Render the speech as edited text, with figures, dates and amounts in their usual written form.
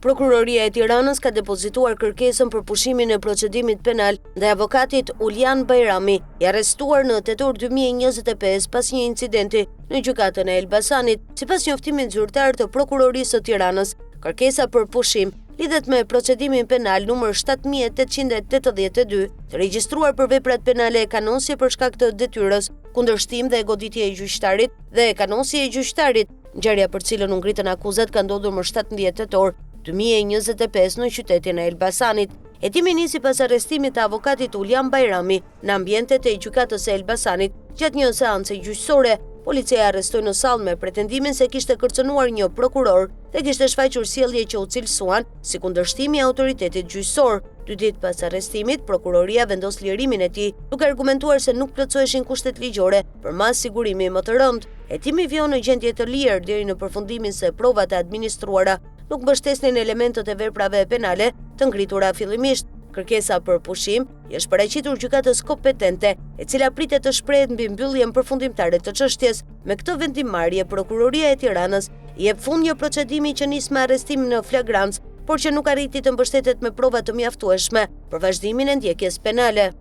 Prokuroria e Tiranës ka depozituar kërkesën për pushimin e procedimit penal ndaj avokatit Ulian Bajrami, i arrestuar në tetor 2025 pas një incidenti në gjykatën e Elbasanit. Sipas njoftimit zyrtar të Prokurorisë së Tiranës, kërkesa për pushim lidhet me procedimin penal numër 7882, të regjistruar për veprat penale kanosje për shkak të detyrës, kundërshtim dhe goditje e gjyqtarit dhe kanosje e gjyqtarit. Ngjarja për cilën u ngritën akuzat ka ndodhur më 17 tetor 2025 në qytetin e Elbasanit. Hetimi nisi pas arrestimit të avokatit Ulian Bajrami në ambientet e gjykatës së Elbasanit gjatë një seance gjyqësore. Policia e arrestoi në sallë me pretendimin se kishte kërcënuar një prokuror dhe kishte shfaqur sjellje që u cilësuan si kundërshtim i autoritetit gjyqësor. Dy ditë pas arrestimit, prokuroria vendos lirimin e tij, duke argumentuar se nuk plotësoheshin kushtet ligjore për masë sigurimi më të rëndë. Hetimi vijon në gjendje të lirë deri në përfundimin se provat e administruara nuk mbështesnin elementët e veprave penale të ngritura fillimisht. Kërkesa për pushim i është paraqitur gjykatës kompetente, e cila pritet të shprehet mbi mbylljen përfundimtare të çështjes. Me këtë vendimmarrje, Prokuroria e Tiranës i jep fund një procedimi që nis me arrestim në flagrancë, por që nuk arriti të mbështetet me prova të mjaftueshme për vazhdimin e ndjekjes penale.